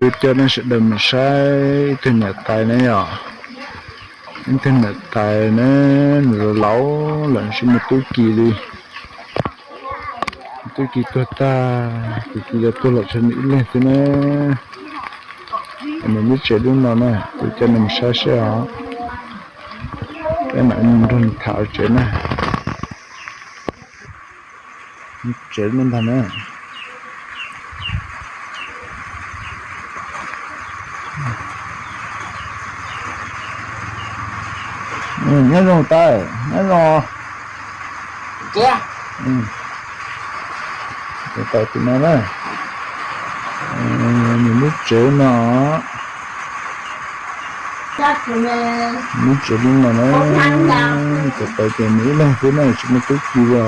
Kuv coj nej sawv daws mus saib ib tug niam tais ne yom. Ib tug niam tais ne, nws laus lawm tsis muaj tub ki li. Tub ki tuag tag, tub ki los tuag lawm tshuav nws ib leeg xwb na. Nws lub tsev lub no na, kuv coj nej mus saib seb os. Peb mam nrog nws tham tsev na. Tsev ntag na. Nyob zoo tais, nyob zoo. Tais tus no na, nws lub tsev no, lub tsev lub no na, tais tais ces nws ib leeg xwb na, tsis muaj tub ki li os.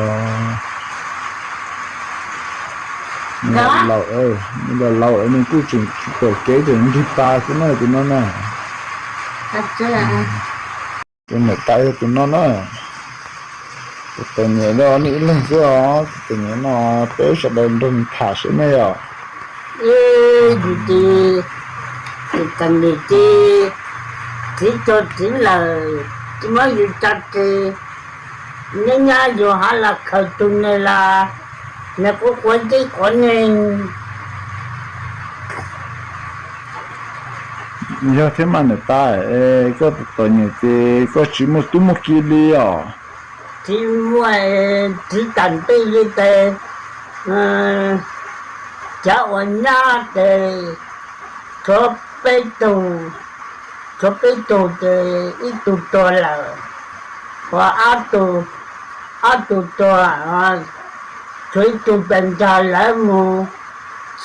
Nws los laus, nws kuj tseem tsis pom kev, tseem nrig pas xwb na tus no na. Tus niam tais yog tus no na. Tus txom nyem no nws ib leeg xwb os, tus txom nyem no peb sawv daws nrog nws tham seb ne yom. Ib yus ces, tus txom nyem ces, txiv tuag txiv lawm, tsis muab yus tso tseg, nyob nyob yus ho los khaws tus nws los, nws kuj quav tib quav neeg. Yog thiab mas niam tais, koj tus txom nyem ces koj tsis muaj tub muaj ki li os? Tsis muaj, txiv tam ntej li ces cov uas nyob ces tshuav peb tug, tshuav peb tug ces ib tug tuag lawm, ua ob tug, ob tug tuag, tshuav ib tug pes nrog lawv mus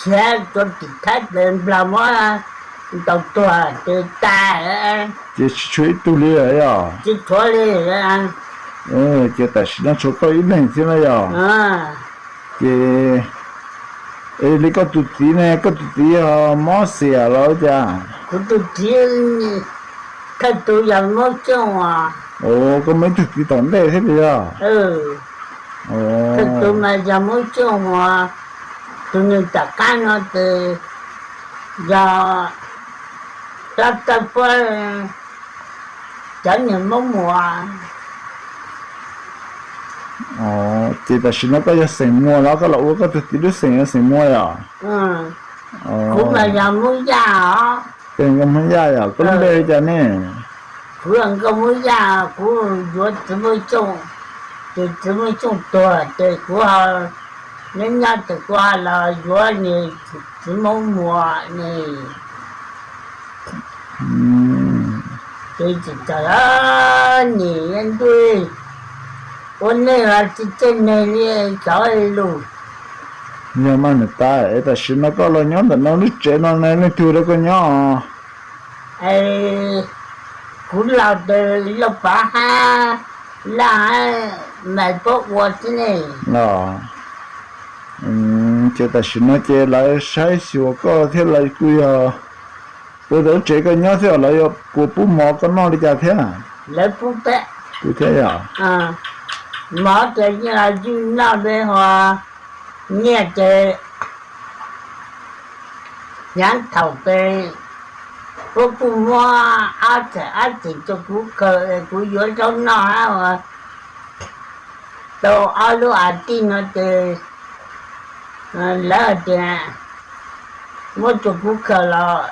khiav rau tim Thaib pes Nplog muab ntaus tuag ces tas. Ces tsis tshuav ib tug li lawm yom? Tsis tshuav li. Ces tam sim no tshuav koj ib leeg thiab na yom? Ces li koj tus txiv ne, koj tus txiv yog mob xiam los cas? Kuv tus txiv thawj tug yog mob xyooj os. Koj muaj ib tug txiv tom ntej thiab li yog? Thawj tug mas yog mob xyooj os, tus nws tom qab no ces yog Txawj Pob cov niag Hmoob Muas. Ces tam sim no koj yog xeem Muas los koj los ua koj tus txiv lub xeem yog xeem Muas yom? Kuv mas yog Hmoob Yaj os. Ces nkauj Hmoob Yaj yom, koj lub npe li cas ne? Kuv yog nkauj Hmoob Yaj, kuv yuav txiv Muaj Xyooj, ces txiv Muaj Xyooj tuag ces kuv ho nyob nyob ces kuv ho los yuav niag txiv Hmoob Muas ne. Ces txawm nim ntuj ua neeg los tsis tseg neeg li, xyov lus. Yog mas niam tais, es tam sim no koj los nyob ntawm no lub tsev no ne, leej twg rau koj nyob? Kuv los ces Lauj Pov hab Laj hab Maiv Pob ua xwb ne. Ces tam sim no ces lawv saib xyuas koj thiab lawv kuj yog puas tau lub tsev koj nyob thiab, lawv yuav puas pub mov koj noj li cas thiab? Lawv pub thiab yom? Mov ces yeej los yeej noj li hos, nyiaj ces hnyav thaum ces puab kuj muab ob txhais ob txhais rau kuv khaws es kuv yuav zaub noj hab ua tau ob lub as tij no ces lawv hais tias muab rau kuv khaws los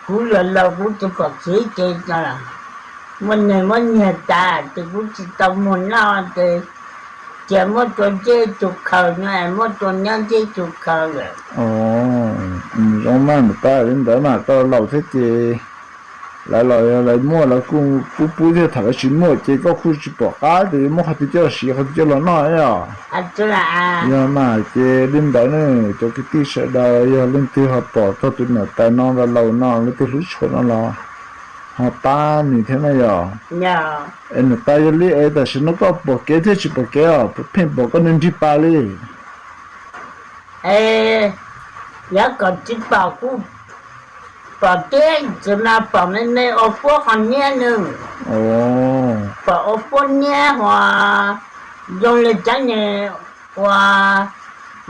kuv laus laus kuv tsis pom kev ces muaj neeg muab nyiag tas ces kuv tsis tau muag noj ces cia muab rau ntsej tug khaws no, muab rau nyob ntsej tug khaws lawm. Zoo mas niam tais, li ntawd mas koj laus thiab ces lawv los lawv muaj lawv kuj pub pub thiab, thaum lawv tsis muaj ces koj kuj tsis pom qab ces yuav muab qhov twg coj los siv qhov twg coj los noj os. Yog mas ces li ntawd ne, cov kwv tij sawv daws yog leej twg ho pom txog tus niam tais no los laus no, leej twg hlub tshua no los ho pab nws thiab na yom. Es niam tais, yog li es tam sim no koj pom kev thiab tsis pom kev os, pheej pom koj nws nrig pas li? Es yog kom tsis pom kuj pom thiab, tsis mas pom me me ua puab qhov niab nws, pom ua puab niab uas zoo li cov niag uas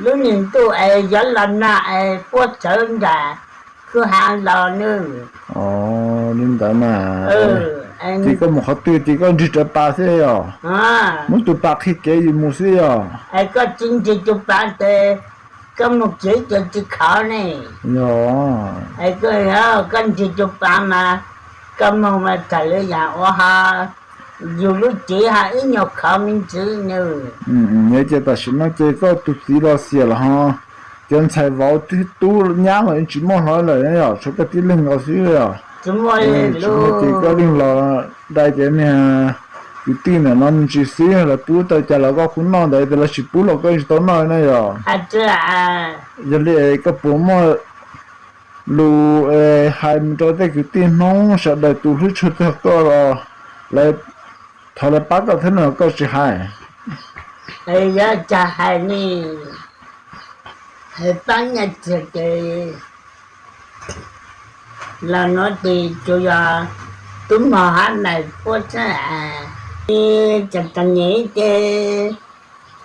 Lub niag ntuj es yuav los nag es puab txawv nram kwj ha los nws. Li ntawd mas, ces koj mus qhov twg ces koj nrig rawv pas xwb yog? Muab tus pas qhia kev yus mus xwb yog? Es koj tsis nrig tus pas ces koj mus kev ces tsis khov ne. Yog, koj nrig tus pas mas koj mus mas txawm li yam ua ho yus lub cev ho ib nyuag khov me ntsis nws. Yog ces tam sim no ces koj tus txiv los xiam los ho cov ntxhais vauv tub nyab los tsis muaj hlo lawm yom, tshuav koj tib leeg nkaus xwb yom. Tsis muaj ces koj leeg los dai cov niag kwv tij ntawm no me ntsis xwb, lawv pub tau cas los koj kuj noj ntawd, lawv tsis pub los koj tsis tau noj na yom. Yog li koj puas muaj lus hais mus rau tej kwv tij Hmoob sawv daws tus hlub tshua txog koj los lawv thov lawv pab koj thiab no koj tsis hais? Yog cas hais ne, hais pab nyiaj txiag ces los no ces tsuas yog tub mog hab nais puab xwb. Tseem txom nyem ces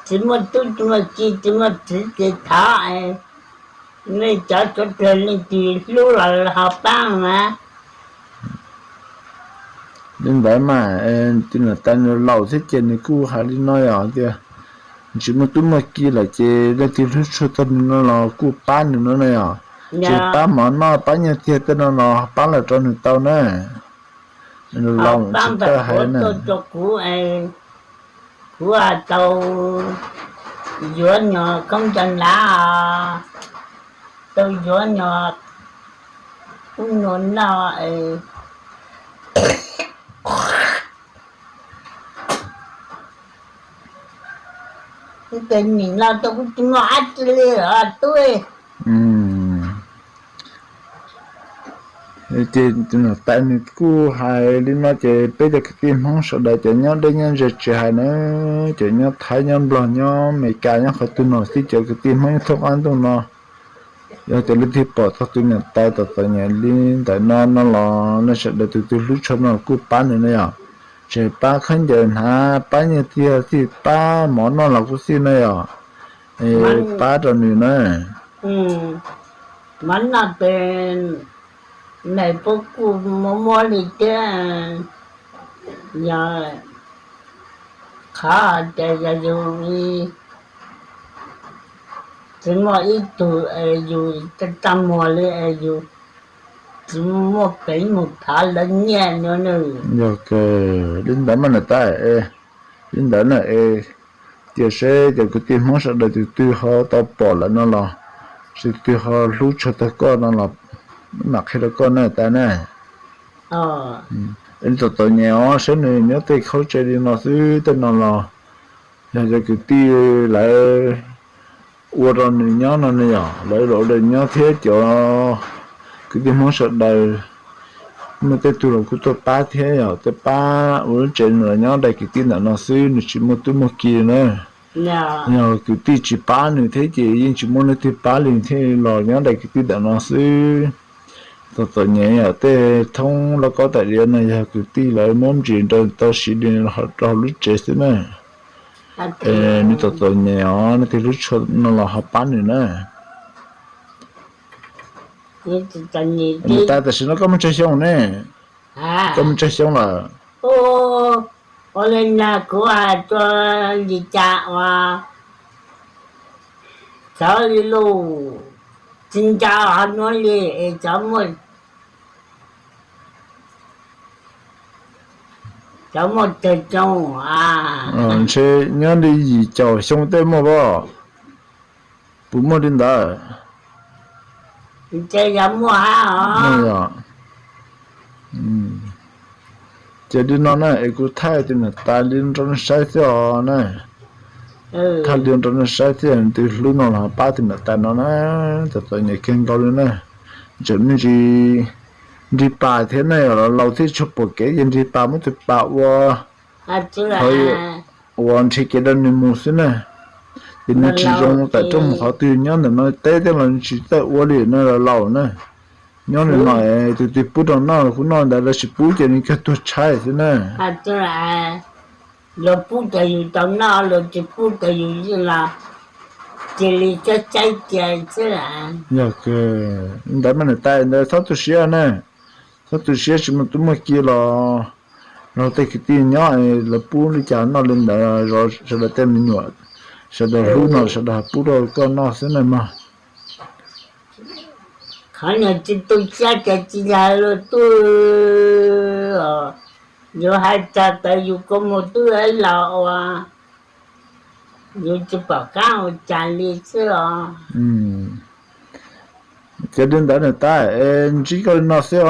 tsis muaj tub tsis muaj ki tsis muaj txiv ces thov nej cov suav dlawg leej twg hlub los ho pab mas. Li ntawd mas, tus niam tais nws laus thiab ces nws kuj hais li no yom tias, tsis muaj tub muaj ki lawm ces leej twg hlub tshua txog nws no los kuj pab nws no na yom. Tsis pab mov noj pab nyiaj txiag tej no los pab los rau nws tau na. Laus tsis txawj hais na. Kuv tau yuav nyuag khaub ncaws hnav, tau yuav nyuag ub nyuag no es, tes nim no rau kuv tsis muaj dab tsi li os tub. Ces tus niam tais nws kuj hais li no ces peb cov kwv tij Hmoob sawv daws cov nyob deb nyob ze tsis hais na, cov nyob Thaib nyob Nplog nyob Amelikas nyob qhov twg no xij cov kwv tij Hmoob nyob thoob qab ntuj no, yog tias leej twg pom txog tus niam tais txom txom nyem li ntawm no no los nej sawv daws tus twg hlub tshua no kuj pab nws na yom. Tsis pab khaub ncaws hnav, pab nyiaj txiag xij, pab mov noj los kuj xij na yom. Pab rau nws na. Mov noj ces nais puab kuj muab muab li thiab, yog qhov tias yog yus tsis muaj ib tug es yus tag muag li es yus tsis muaj peev mus thov lawv nyiaj no na. Yog kawg li ntawd mas niam tais, li ntawd na es, cia seb cov kwv tij Hmoob sawv daws tus twg ho tau pom lawm no los, tus twg ho hlub tshua txog koj no los mam qhia rau koj na tais na. Txom txom nyem os, saib nws nyob tej khaub tse li no xwb tej no los yog cov kwv tij lawv ua rau nws nyob no ne yom, lawv los ua rau nyob thiab cov kwv tij Hmoob sawv daws, muaj tej tug los kuj tuaj pab thiab yom, tuaj pab ua lub tsev los nyob daim kwv tij ntawm no xwb, nws tsis muaj tub muaj ki na. Yog kwv tij tsis pab nws thiab ces yeej tsis muaj leej twg pab li thiaj los nyob daim kwv tij ntawm no xwb. Txom txom nyem yom, tej thoob lauj kaub tais diav no yog kwv tij lawv muab ntsis nrog tau siv li rau hauv lub tsev xwb na. Nws txom txom nyem os, leej twg hlub tshua no los ho pab nws na. Niam tais, tam sim no koj muaj tsawg xyoo ne? Koj muaj tsawg xyoo lawm? Ua li no kuv tau li cas uas cov li lus tsis nco qab nuav li es cov muaj, cov muaj tsawg xyoo a? Ntshe nyob li yim caum xyoo tej muaj pob? Puas muaj li ntawd? Ntshe yog muaj hab os. Ces li no na es kuv thaij tus niam tais li rau nej saib xwb os na. Thaij li rau nej saib xwb, leej twg hlub no los pab tus niam tais no na, txom txom nyem kawg nkaus li na. Tseem me ntsis nrig pas thiab ne, yog laus thiab tsis pom kev ces nrig pas muab tus pas ua ua nrhiav kev rau nws mus xwb na. Ces nws tsis zoo tawm rooj mus qhov twg, nyob ntawm no teb thiab los nws tsis txawj ua li na, laus na. Nyob li no es tus twg pub rau noj los kuj noj, ntawd lawv tsis pub ces nws kawg tuag tshaib xwb na. Luag pub ces yus tau noj, luag tsis pub ces yus yeej los cia li coj caij cia xwb las. Yog kawg, ntawd mas niam tais ntawd txhob tu siab ne, txhob tu siab, tsis muaj tub muaj ki los, los tej kwv tij nyob lawv pub li cas noj li ntawd, sawv daws tej me nyuam, sawv daws hlub no sawv daws pub rau koj noj xwb na mog. Qhov niag tsis tu siab ces tsis yog luag tuaj, yuav hais txog tawm yus kua muag twb los ua, yus tsis pom qab ua cas li xwb os. Ces li ntawd niam tais, ntsib koj li no xwb os.